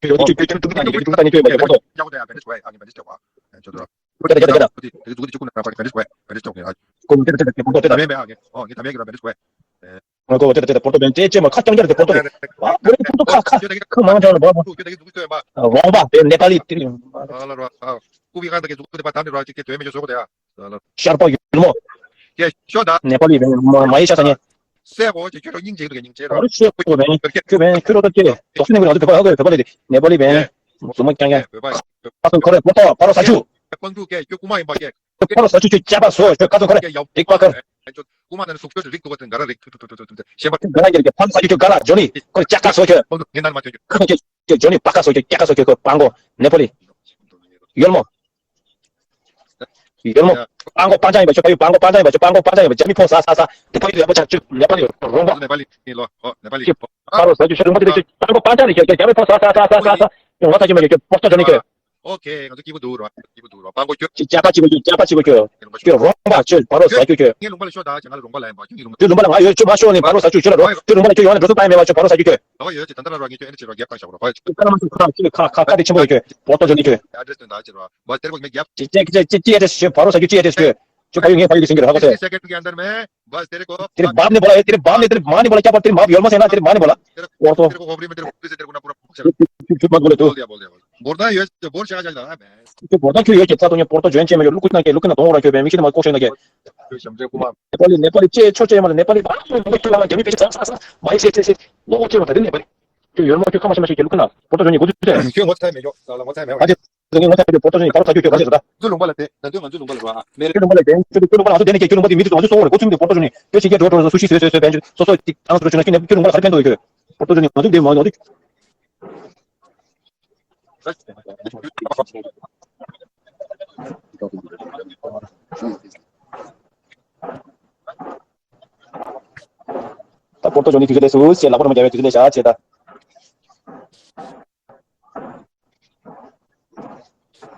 ཁྱོད་ཡོད་ཅིག་ཁྱོད་ཁྱོད་ཐུག་ཐུག་ད་ནི་ཁྱོད་ཐུག་ཐུག་ད་ནི་ཁྱོད་ཡོད་པ་ཁྱོད་པོ་ཏོ། ཡག་པོ་དེ་ཡ་བེ་ནེ་ཆུ་བ་ཨ་ངས་བེ་ནེ་ཆུ་བ། ཁྱོད་ད་ཁྱོད་ད་ཁྱོད་ད། ཁྱོད་ད་ཁྱོད་ད་ཁྱོད་པོ་ཏོ་ཏོ་ཏོ་ཏོ་ཏོ། ཁོ་མི་ཏོ་ཏོ་ཏོ་ཏོ་པོ་ཏོ་ཏོ་ཏོ་ཏོ་བེ་ནེ་ཆུ་བ། ཁྱོད་ད་མེད་གི་ར་བེ་ནེ་ཆུ་བ། ཨ་ཁོ་ཏོ་ཏོ་ཏོ་པོ་ཏོ་བེ་ནེ་ཆུ་མ་ཁ་ཀྱང་རྒྱ་རེད་པོ་ཏོ་ཏོ། ཨ་པོ་ཏོ་ཁ་ཁ་ཁ་མང་ཅང་ར་བ་བ། རོང་པ་དེ་ནེ་པ་ལི་ཏི་རིང་། ཨ་ལ་ར་ཨ། ཀུ་བི་གང་ད་གི་ཟུག་ཏུ་དེ་པ་ད་ནི་ར་ཅིག་གི་དོན་མེད་ཅོ་ཟོ་གོ་དེ་ཨ། ཤར་པ་ཡུལ་མོ། ཀྱེ་ཤོ་ད། ནེ་པ་ལི་བེ་མ་མ་ཡི་ཤ་ས་ཉེ། སེ་གོ་ཅིག་ཁྱོད་རོ་སྙིང་རྗེ་འདུག་སྙིང་རྗེ་རོ། ཨ་རུ་ཤེ་གོ་བེ་ཁྱོད་བེ་ཁྱོད་རོ་ཏོ་ཅེ། དོགས་སེ་ནི་གོ་རང་ཚོ་བེ་པ་གོ་བེ་པ་ལི་ནེ་པ་ལི་བེ། ཟུ་མོ་ཀྱང་ཀྱང་། ཁ་སང་ཁོ་རེ་པོ་ཏོ་པ་རོ་ས་ཆུ། ཀྱེ་སྤང་ཕྲུག་ཀྱེ་ཁྱོད་རྐུ་མ་ཡིན་པ་ཀྱེ། པ་རོ་ས་ཆུ་ཁྱོད་ཅག་པ་སོ་ཁྱོད་ཁ་སང་ཁོ་རེ། ཀྱེ་ཡག་རིག་པ་ཁར། རྐུ་མ་ད་ནི་ཟུག་ཁྱོད་རིག་འདུག་པ་དེ་འགའ་ར་རིག་ཏུ་ཏུ་ཏུ་ཏུ་ཏུ་ཏུ་ཏུ་ཞེན་པ། འགའ་ར་རྒྱལ་གྱི་པ་རོ་ས་ཆུ་ཁྱོད་འགའ་ར་ཇོ་ནི་ཁོ་ཅག་པ་སོ་ཁྱོད། སྤང་ཕྲུག་ངེད་ནང་མ་ཐོན་ཁྱོད། ཁྱོད་ཁྱོད་ཇོ་ནི་པ་ཀ་སོ་ཁྱོད་ཅག་པ་སོ་ཁྱོད་ཁོ་པང་གོ་ནེ་པ་ལི། ཡོལ་མོ། ཡོད་མོ། ཡ། པང་གོ་པང་ཅང་ཡིན་པ་ཁྱོད་ཕ་ཡུལ་པང་གོ་པང་ཅང་ཡིན་པ་ཁྱོད་པང་གོ་པང་ཅང་ཡིན་པ་རྒྱ་མི་ཕོ་ཟ་ཟ་ཟ། དེ་ཕ་ཡུལ་ཡག་པོ་ཆགས་ཁྱོད་ནེ་པ་ལི་རོང་པ། ནེ་པ་ལི་ལོ་ཧོ་ནེ་པ་ལི། ཁྱོད་པ་རོ་ཟ་རྒྱུ་ཁྱོད་རོང་པ་དེ་ཁྱོད་པང་གོ་པང་ཅང་རེད་ཁྱོད་རྒྱ་མི་ཕོ་ཟ་ཟ་ཟ་ཟ་ཟ། ཁྱོད་ངོ་ཚ་ཁྱོད་མ་ཁྱོད་ཁྱོད་པོ་ཏོ་ཇོ་ནི་ཁྱོད། ཨོ་ཁེ་ང་ཚོ་སྐྱིད་པོ་འདུག་རོ། སྐྱིད་པོ་འདུག་རོ། པང་གོ་ཁྱོད། ཅི་ཅག་པ་གཅིག་པོ་ཁྱོད་ཅག་པ་གཅིག་པོ་ཁྱོད། ཁྱོད་རོང་པ་ཁྱོད་པ་རོ་ཟ་རྒྱུ་ཁྱོད། ངས་ལུང་པ་ལ་ཤོག་ད་ཅང་ལ་ལུང་པ་ལ་ཡིན་པ་ཁྱོད་ཀྱི་ལུང་པ། ཁྱོད་ལུང་པ་ལ་ང་ཡོད་ཁྱོད་མ་ཤོག་ནི་པ་རོ་ཟ་རྒྱུ་ཁྱོད་ལ་རོ། ཁྱོད་ལུང་པ་ལ་ཁྱོད་ཡོང་ནི་འགྲོ་སོང་བཏང་ཡ་མེད་པ་ཁྱོད་པ་རོ་ཟ་རྒྱུ་ཁྱོད། ཨོ་ཡོད་ཅི་ད་ལྟ་ར་རོ་ངས་ཁྱོད་ཨེ་ནི་ཅི་རོ་རྒྱབ་བཏང་ཤག་རོ་ཁོ། ཁ་ལ་མ་སུ་ཁ་ཁ་ཁ་ཁ་དེ་ཆེན་པོ་ཡོད་ཁྱོད་པོ་ཏོ་ཇོ་ནི་ཁྱོད། ཨེ་ཌི་རེ་སི་སྟོན་ད་ཅི་རོ། བ་དེ་རེ་གོ་ངས་རྒྱབ། ཅི་ཅི་ཅི་ཅི་ཨེ་ཌི་རེ་སི་ཁྱོད་པ་རོ་ཟ་རྒྱུ་ཅི་ཨེ་ཌི་རེ་སི་ཁྱོད། ཁྱོད་ཕ་ཡུལ་ངའི་ཕ་ཡུལ་གྱི་ཟིན་གྱི་རོ་ཧ་གོ་སེ། དེ་རེ་བབ་ནི་བོ་ལ་དེ་རེ་བབ་ནི་དེ་རེ་མ་ནི་བོ་ལ་ཁྱབ་པ་དེ་རེ་མ་ཡོལ་མ་སེ་ན་དེ་རེ་མ་ནི་བོ་ལ། དེ་རེ་ཨོ་ཏོ། དེ་རེ་གོ་ཧོབ་རི་མི་དེ་རེ་ཧོབ་རི་ཟེར་དེ་རེ་གོ་ན་པུ་ར་ཕོག་ཤ་ར། ཁྱོད་ཁྱོད་མ་དགོས་ལ་དུ། བོར་ད་ཡོད་བོར་ཤ་ཤ་ཤ་ད་ཨ་མེ། ཁྱོད་བོར་ད་ཁྱོད་ཡོད་ཀྱི་ཚ་ཏོ་ཉ་བོར་ད་ཇོན་ཅེ་མ་ཡོད་ལུ་ཀུ་ན་ཀྱེ་ལུ་ཀུ་ན་དོང་ར་ཁྱོད་བེ་མི་ཤི་ན་མ་ལྐོག་ཤ་ན་ཀྱེ། ཁྱོད་ཞམ་ཅེ་ཀུ་མ། ནེ་པ་ལི་ནེ་པ་ལི་ཅེ་ཆོ་ཅེ་མ་ལ་ནེ་པ་ལི་ཨ་ཁྱོད་ལ་རྒྱ་མི་པེ་ཤ་ཚ་ཚ་ཚ་མ་ཡི་ཤེ་ཤེ་ཤེ། ལོ་ཀོ་ཅེ་མ་ད་དེ་ནེ་པ་ལི། ཁྱོད་ཡོལ་མ་ཁྱོད་ཁ་མ་ཤེ་མ་ཤེ་ཀྱེ་ལུ་ཀུ་ན་བོར་ད་ཇོན་ཉི་གོ་ཚུ་ཏེ། ཁྱོད་ངོ་ཚ་མེད་ཀྱོ་ལ་ངོ་ཚ་མེད་པ། ངས་ངོ་ཚ་ཡོད་ཀྱི་བོ་ཏོ་ཅོ་ནི་པ་རོ་ས་ཀྱོ་ཀྱོ་ག་ཟེར་ད། ཚུ་ལུང་པ་ལ་དེ་ད་དུང་ང་ཚུ་ལུང་པ་ལ་རོ་ཨ་མེ་རེ། ཁྱོད་ལུང་པ་ལ་དེ་ཁྱོད་ལུང་པ་ལ་ང་ཚུ་དེ་ནས་ཀྱེ་ཁྱོད་ལུང་པ་དེ་མི་དུ་ང་ཚུ་སོ་བོ་རེ་གོ་ཚུ་མི་དུ་བོ་ཏོ་ཅོ་ནི་པེ་ཆེ་ཀྱེ་འགྲོ་འགྲོ་སུ་ཤི་སུ་སུ་སུ་བེན་ཅུ་སོ་སོ་ཏིག་ཏང་སུ་རོ་ཅོ་ན་ཁྱོད་ནས་ཁྱོད་ལུང་པ་ལ་ག་རེ་ཕན་ཐོགས་ཡོད་ཁྱོད། བོ་ཏོ་ཅོ་ནི་ང་ཚུ་དེ་མ་ང་ཚུ། ད་བོ་ཏོ་ཅོ་ནི་དུས་ཚོད་ལས་སུ་ཞེས་ལག་པ་རོ་མ་རྒྱབ་པའི་དུས་ཚོད་ལས་བཞག་ཅེས་ད།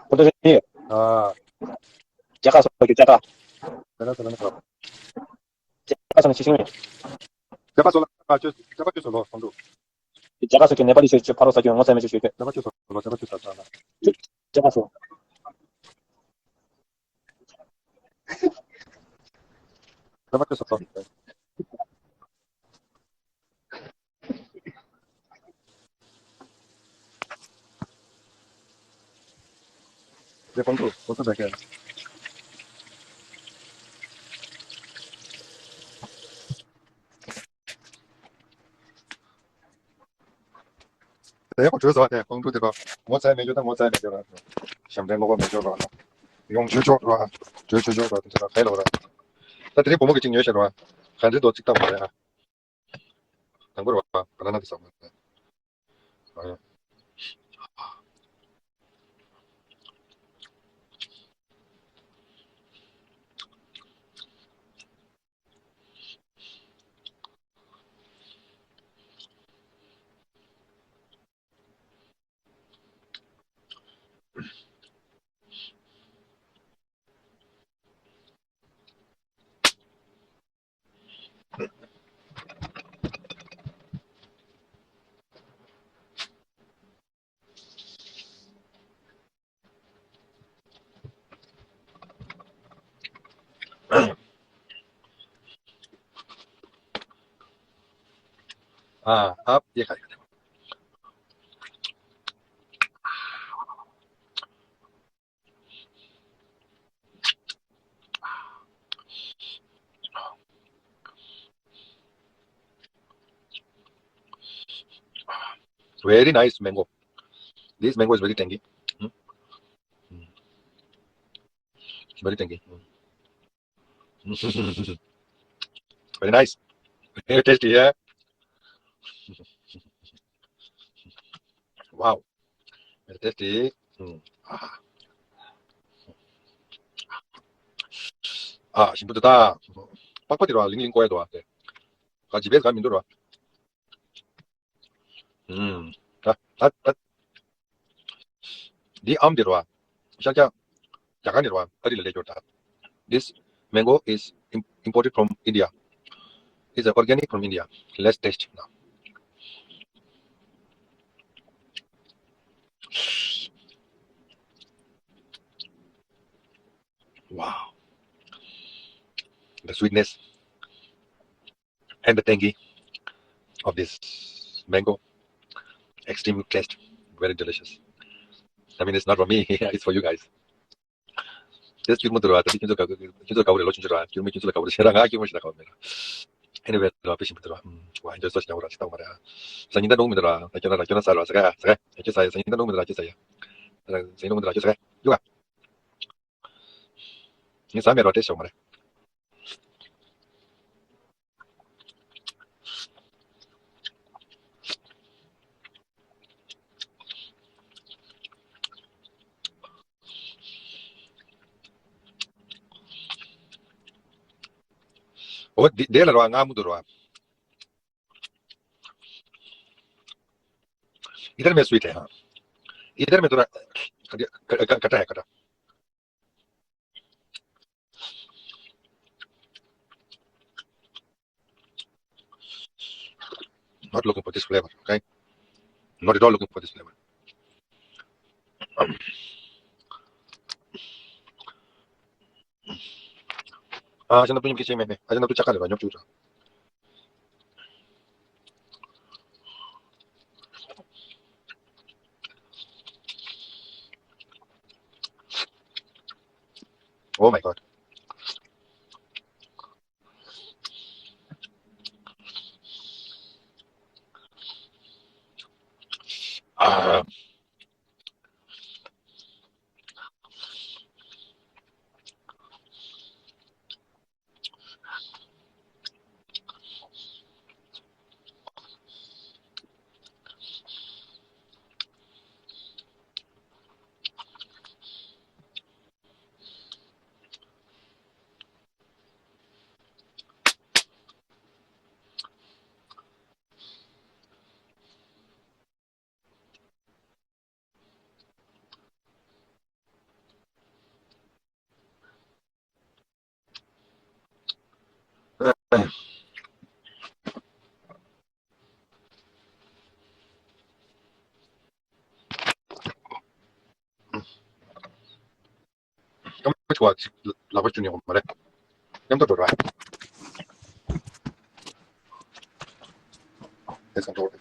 བོ་ཏོ་ཅོ་ནི། ཨ། རྒྱ་གར་སོགས་ཀྱི་རྒྱ་གར། རྒྱ་གར་སོགས་ནི་ཤི་ཤིང་མེད། རྒྱ་གར་སོགས་ལ་ཁ་ཆོས་རྒྱ་གར་ཆོས་སོགས་ལོ་སོང་འདུག་རྒྱ་གར་སོགས་ཀྱི་ནེ་པ་ལི་ཆོས་ཆོས་ཕ་རོ་ས་ཁྱོད་ངོ་ཚ་མེད་ཆོས་ཆོས་ཁྱོད། རྒྱ་གར་ཆོས་སོགས་ལོ་རྒྱ་གར་ཆོས་སོགས་ལོ། རྒྱ་གར་སོགས། རྒྱ་གར་ཆོས་སོགས་ལོ། རེ་སྤང་ཐུག་གོ་ས་བེ་ཀན། དེ་གོ་བྲོས་སོང་དེ་སྤང་ཐུག་དེ་གོ་ངོ་ཚ་མེད་ཅོ་ད་ངོ་ཚ་མེད་ཅོ་ར། ཞབས་འདྲེན་ལོག་པ་མེད་ཅོ་ར། ཡོང་བྱོས་ཆོག་ར། བྱོས་ཆོས་ཆོག་ར་དེ་ཚོ་ར་ཧེ་ལོ་ར། ད་དེ་རིང་བུ་མོ་གི་ཅིག་ཉོས་ཤེ་ར། ག་འདྲི་དོ་ཅིག་ཏང་མ་རེད་ཧ། དང་པོ་ར་བ་ན་ན་དེ་ཟ་མ་རེད། ཨ་ཡ། ཨ་ཨ་ཡེ་ཁ་ཡེ་ཁ། Very nice mango. This mango is very tangy. Hmm? Hmm. It's very tangy. Hmm. Very nice. Very tasty, yeah. Wow. Very tasty. Hmm. Ah. ཨ། ཞིམ་པོ་འདུག་ད། པགས་པ་དེ་ར་ལིང་ལིང་བཀོག་ཡ་འདུག་ཨ། དེ་ག་ཇི་བེས་ག་མི་འདུག་ར། ཨུམ། ད་ད་ད། འདི་ཨམ་དེ་ར། ཤར་རྒྱག་རྒྱ་གར་ནས་ར་ཨ་རི་ལ་སླེབས་ཡོད་ད། This mango is im- imported from India. It's organic from India. Let's taste now. Wow. The sweetness and the tangy of this mango. Extreme taste. Very delicious. I mean, it's not for me. It's for you guys. དེ་སྐྱུར་མོ་འདུག་ར། ད་དེ་ཁྱོད་ཚོ་ག་ཁྱོད་ཚོ་ག་བ་རེད། ལོ་ཆུང་ཆུང་ར། སྐྱུར་མོ་ཁྱོད་ཚོ་ལ་ག་བ་རེད་ཟེར་ར། ང་སྐྱུར་མོ་ཞིག་ལ་ག་བ་མེད་ར། Anyway ར། དཔེ་ཞིམ་པོ་འདུག་ར། ཨུམ། ཝ། enjoy ས་ཞིག་ཉོ་ར། ཞིག་བཏང་བ་ར། ཟ་སྙིང་ད་ནོང་མི་འདུག་ར། ད་ཁྱོད་ར་ཁྱོད་ར་ཟ་ར། ཟ་ག་ཟ་ག་ཁྱོད་ཟ་ཡ། ཟ་སྙིང་ད་ནོང་མི་འདུག་ར། ཁྱོད་ཟ་ཡ། ཟ་སྙིང་ད་ནོང་མི་འདུག་ར། ཁྱོད་ཟ་ཡ། ཡོ་ག་ངས་ཟ་མེད་ར། ཏེ་ཤོག་མ་རེད། འོ་དེ་དེ་ལ་ར་ང་མུ་དུ་ར། इधर में स्वीट है, हाँ। इधर में थोड़ा कटा है, कटा। Not looking for this flavor, okay? Not at all looking for this flavor. ཨ་ཅག་ནམ་དུ་ཉིམ་གི་ཆེ་མེད་ནས། ཨ་ཅག་ནམ་དུ་ཆ་ཁ་རེད་པ། ཉོབ་བཅུག་ཅག Oh my God. ཨ། སྐམ་པོ་ཆུ་བ་ཅིག་ལག་པ་བཅུ་ནས་འོང་མ་རེད། མཉམ་དུ་འགྲོ་ར། དེ་ཚང་འགྲོ་ར།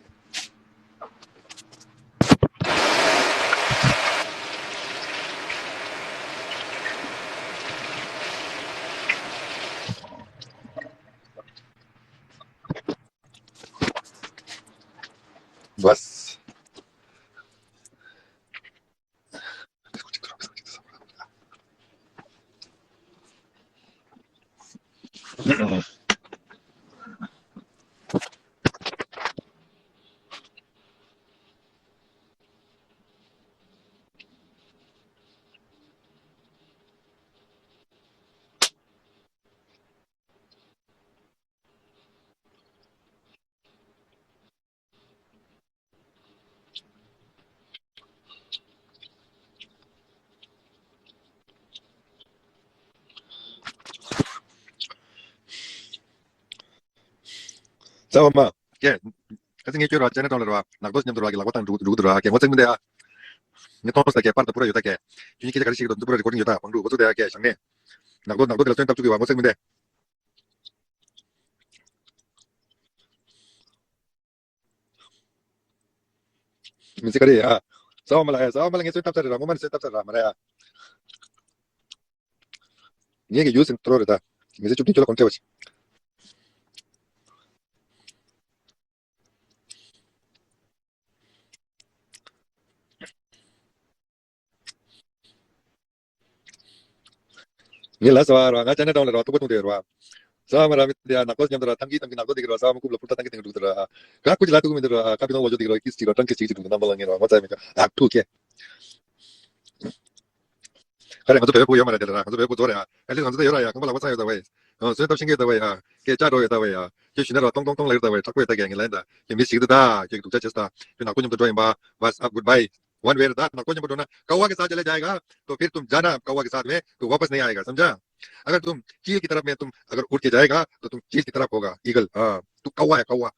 बस। རྩ་བ་མ། ཀྱེ། ཁ་སང་ངས་ཁྱོད་ར་ཅེ་ན་ཀྲོང་ལ་ར་ནག་རྡོ་མཉམ་དུ་ར་གི་ལག་པ་བཏང་འགྲོ་འགྲོ་གི་འདུག་ར། ཀྱེ་ངོ་ཚ་གི་མི་འདུག་ཡ། ངས་མཐོང་ས་ཀྱེ་པར་དང་པུ་ར་ཡོད་ད་ཀྱེ། ཁྱོད་གཉིས་ཁྱེད་ཅག་ག་རེ་བྱེད་ཀྱི་འདུག་འདི་པུ་ར་རི་ཀོར་ཌིང་ཡོད་ད། བང་འགྲོ་འགོ་ཚུགས་ད་ཡ། ཀྱེ་བཞག་ནས། ནག་རྡོ་ནག་རྡོ་དེ་ལ་སོན་བཏབ་བཅུག་གི་བ། ངོ་ཚ་གི་མི་འདུག་མི་ཚེ་ག་རེ་ཡ། ས་བ་མ་ལ་ཡ། ས་བ་མ་ལ་ངས་གསོལ་ཐབས་ཚར་རེད་ར། སྔོན་མ་ནས་གསོལ་ཐབས་ཚར་ར་མ་རེད་ཡ། ངས་ཀྱི་ཡུལ་ཟིན་ཏྲོ་རེད་ད། མི་ཚེ་བཅུ་བདུན་ཁྱོད་ལ་གོང་ཁྲེ་བ་ཆེ། ངས་ལ་ས་བ་ར་ང་ཅ་ན་ཏོང་ལ་ར་ཏོག་པ་ཏོང་དེ་ར། ས་བ་མ་ར་མི་དེ་ཡ་ནག་པོ་མཉམ་དུ་ར་ཐང་གི་ཐང་གི་ནག་པོ་དེ་གི་ར། ས་བ་མ་རྐུབ་ལ་ཕུར་ཐ་ཐང་གི་ཐང་གི་འདུག་དེ་ར། ཁ་ཁུ་ཅི་ལ་ཏུག་མི་འདུག་ར། ཁ་པི་ནང་ལོ་ཅོ་དེ་གི་ར་ཀིས་ཅི་ར་ཏང་ཀི་ཅི་ཅི་འདུག་ནམ་པ་ལ་ངས་ར་ངོ་ཚ་མི་ཀ་ཨ་ཐུག་ཀེ། ཁ་རེ་ང་ཚོ་བོད་པོ་ཡོད་མ་རེད་དེ་ལ། ང་ཚོ་བོད་པོ་ཚོ་རེད་ཨ། ཨེ་ལི་ང་ཚོ་ད་ཡོད་ར་ཡ། ཁང་པ་ལག་པ་ཚང་ཡོད་ད་བས། ཨ་སོན་ཐབས་ཤེས་མཁན་ཡོད་ད་བས་ཡ། སྐད་ཆ་འགྲོ་ཡོད་ད་བས་ཡ། ཁྱེད་ཞུ་ན་ར་ཏོང་ཏོང་ཏོང་ལེར་ད་བས། དྲག་པོ་ཡོད་ད་ཀྱ་ངེ་ལན་ད། ཁྱེད་མི་ཞིག་ད་ད་ཁྱེད་སྡུག་ཅག་བྱེད་ད། ཁྱེད་ནག་པོ་མཉམ་དུ་འགྲོ་ཡིན་པ། What's up, goodbye. One way རེད་ད། ནག་པོ་མཉམ་པོ་འགྲོ་ན་कौवा के साथ चले जाएगा तो फिर तुम जाना कौवा के साथ में, तो वापस नहीं आएगा, समझा? अगर तुम चील की तरफ में तुम अगर उड़ के जाएगा तो तुम चील की तरफ होगा, ईगल। हाँ, तू कौवा है, कौवा।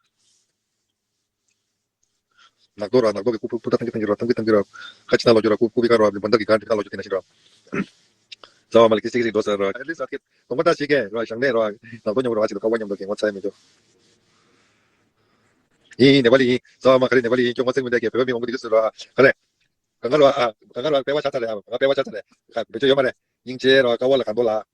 ནག་དོ་ར་ནག་དོ་གི་ཀུ་ཕུ་ཕུ་ཐ་ཐང་གི་ཐང་གི་ར་ཐང་གི་ཐང་གི་ར། ཁ་ཅི་ན་ལོ་ཅོ་ར་ཀུ་ཀུ་བི་ཀ་ར་བི་བན་ད་གི་ག་འདི་ཀ་ལོ་ཅོ་ཏི་ན་ཤི་ར། ཙ་བ་མ་ལ་ཀི་སི་ཀི་སི་འགྲོ་ས་ར། ཨེ་ལི་སི་ཨ་ཁེ་དོང་པ་ད་ཤི་ཀེ་ར་ཞང་ནེ་ར་ནག་དོ་ཉམ་ར་ཅི་ལ་ཀ་བ་ཉམ་དོ་གི་ངོ་ཚ་མི་འདུག་ཡིན་ནེ་པ་ལི་ཡིན། ཙ་བ་མ་ཁ་རི་ནེ་པ་ལི་ཡིན། ཁྱོད་ངོ་ཚ་མི་འདུག་ཀེ་བོད་མི་མང་པོ་འདི་གི་སུ་ར་ཁ་རེ། ག་ང་ར་ཨ་ག་ང་ར་པེ་བ་ཆ་ཚ་རེ་ཨ་ང་པེ་བ་ཆ་ཚ་རེ་ཁ་བེ་ཅོ་ཡོད་མ་རེད། སྙིང་རྗེ་ར་ཀ་བ་ལ་ག་འདོ་ལ།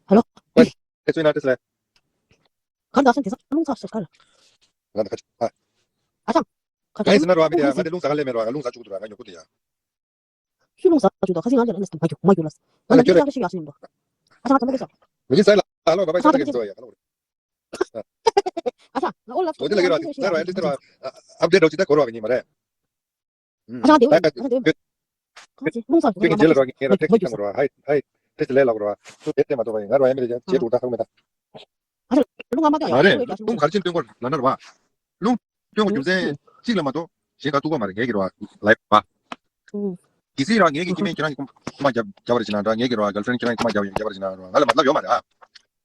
ཧ་ལོ། ཨེ་ཚུན་ན་ཏེ་སི་ལེ། གར་འདུག་ཨ་ཤང་དེང་སང་རླུང་ཚ་སོ་གར། ང་ད་ཁ་ཆུ་ཨ། ཨ་ཤང་། ག་ཨེ་ཟེར་ན་རོ་ཨ་མི་དེ་ཨ་ང་དེ་རླུང་ཟ་ག་ལེ་མེ་རོ་ཨ་ང་རླུང་ཟ་བཅུག་འདུག་ར་ང་ཉོ་གུ་དེ་ཡ། ཤུ་རླུང་ཟ་བཅུག་འདུག་ཁ་སི་ང་ལ་ནས་མ་རྒྱུག་མ་རྒྱུག་ལ། ང་ལ་ཁྱོད་ལ་ཤི་ཡག་ཤི་ཡིན་འདུག་ཨ་ཤང་ང་ཚང་མ་གོ་ཤོག་མི་གི་སའི་ལ་ཨ་ལོ་ག་པ་ཤ་ཏ་གི་ཚོ་ཡ་ཨ་ལོ། ཨ་ཤང་ང་ཨོ་ལ་ཚོ་དེ་ལ་གི་རོ་ང་རོ་ཨ་ལི་ཏི་རོ་ཨ་ཨབ་ཌེཊ་རོ་ཅི་ད་གོ་རོ་གི་ཉི་མ་རེད། ཨ་ཤང་དེ་འོ་ཡ་ཨ་ཤང་དེ་འོ་ཡ། ཁྱོད་ཀྱི་རྗེས་ལ་རོ་ངས་ར་ཐེག་ཅིག་བཏང་རོ་ཧའི་ཧའི་ཐེག་ཅིག་ལས་ལ་རོ་ཨ་ཚོ་དེ་དེ་མ་ཐོབ་པ་ཡིན་ང་རོ་ཨ་མི་རེ་ཅན་ཇེ་དྲུག་ད་ཧང་མེ་ད། ཨ་ཤང་རླུང་ཨ་མ་ཀྱང་ང་རེ་རླུང་གར་ཅིན་སྟོན་གོ་ལ་ན་རོ་ཨ། རླུང་སྟོན་གོ་རྒྱུ་མཚན་གཅིག་ལ་མ་གཏོགས་གཞན་ག་ཐུག་གོ་མ་རེད་ངས་ཀྱི་རོ་ཨ་ལའི་བ། གལ་སྲིད་རང་ངེད་ཀྱི་སྐྱེ་དམན་ཁྱེད་རང་གི་རྐུ་མ་རྒྱབ་རྒྱབ་པ་རེད་ཅེ་ན་འདྲ། ངེད་ཀྱི་རོ་གརལ་ཕྲེན་ཁྱེད་རང་གི་རྐུ་མ་རྒྱབ་རྒྱབ་པ་རེད་ཅེ་ན་རོ་ང་ལ་མ་ལབ་ཡོད་མ་རེད་ཨ།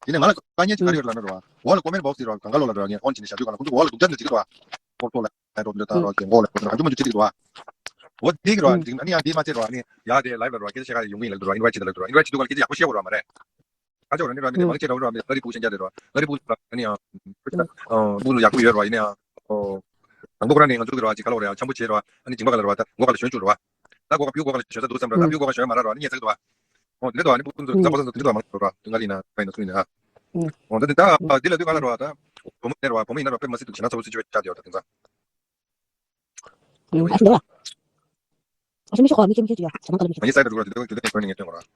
དེ་ནས་ང་ལ་དཀའ་ངལ་ཅིག་ག་རེ་ཡོད་ལབ་ན་རོ་ཨ། འོག་ལ་ཀོ་མེན་བོག་སི་རོ་གང་ག་ལོ་ལ་རོ་ངས་ཨོན་བྱས་ནས་ཞབས་ཞུ་གང་ལ་ཁོང་ཚོ་འོག་ལ་སྡུག་ཅག་ནས་ཅིག་རོ་ཨ། ཧོར་ཐོག་ལ་ཨ་རོ་འདི་ལ་ད་རོ་གི་འོག་ལ་ཁོང་ཚོ་གང་ཅུ་མ་ཅུ་ཅིག་རོ་ཨ། འོ་དེ་གི་རོ་ཨ་ཅིག་ཨ་ནི་ཡང་དེ་མ་ཚད་རོ་ཨ་ནི་ཡ་དེ་ལའིབ་ལ་རོ་ཨ་སྐད་ཆ་བཤད་ག་ཡོང་གི་ཡིན་ལབ་རོ་ཨ་ཨིན་ཝའིཊ་བྱེད་དང་ལབ་རོ་ཨ་ཨིན་ཝའིཊ་བྱེད་དུས་ག་ལ་སྐད་ཆ་ཡག་པོ་བཤད་དགོས་རོ་ཨ་མ་རེད། ཁ་ཆེ་ར་ནི་ར་མི་དེ་མང་ཆེ་ར་ར་མི་ལ་རི་པུ་ཤན་ཅ་རེ་ར་ལ་རི་པུ་ལ་ནི་ཡང་ཨོ་ནི་ཡང་དང་པོ་ཁོ་ར་ནི་ང་ཚོ་གི་ར་ཅིག་ག་ལ་ར་ཡང་འཆམ་པོ་བྱེད་ར་ཨ་ནི་ཇིང་པ་ག་ལ་ར་ད་མགོ་ག་ལ་ཞོན་བཅུག་ར་ད་མགོ་ག་པིའུ་མགོ་ག་ལ་ཞོན་ས་འདུག་བསམ་ར་ད་མགོ་ག་ཞོན་མ་ར་ར་ནི་ཉེ་ཚག་འདུག་ཨོ་དེ་ལ་དུ་ནི་པུ་ཀུན་ཚོ་ཛ་པ་ཟ་དུ་ནི་དུ་མང་ར་དུ་ང་ལི་ན་པའི་ན་སུ་ནི་ཨ་ཨོ་ད་དེ་ད་དེ་ལ་དུ་ག་ལ་ར་ད་བུ་མོ་ནེ་ར་བུ་མོ་ཡིན་ན་ར་པེ་མ་སི་དུ་ཞེ་ན་ཚ་བོ་སི་ཅི་བེ་ཅ་དེ་ཡོད་ད་དེ་ཚ། ཨ་ཤི་འདུག་ཨ། ཨ་ཤི་མི་ཤོག་གོ་མི་ཁྱེད་མི་ཁྱེད་ཅི་ཡ་ས་ན་ད་ལ་མི་ཁྱེད། ཨ་ནི་སའི་ད་དུ་ག་ར་དུ་དུ་དུ་དུ་དུ་ནི་ངེ་ཏེ་གོ་ར།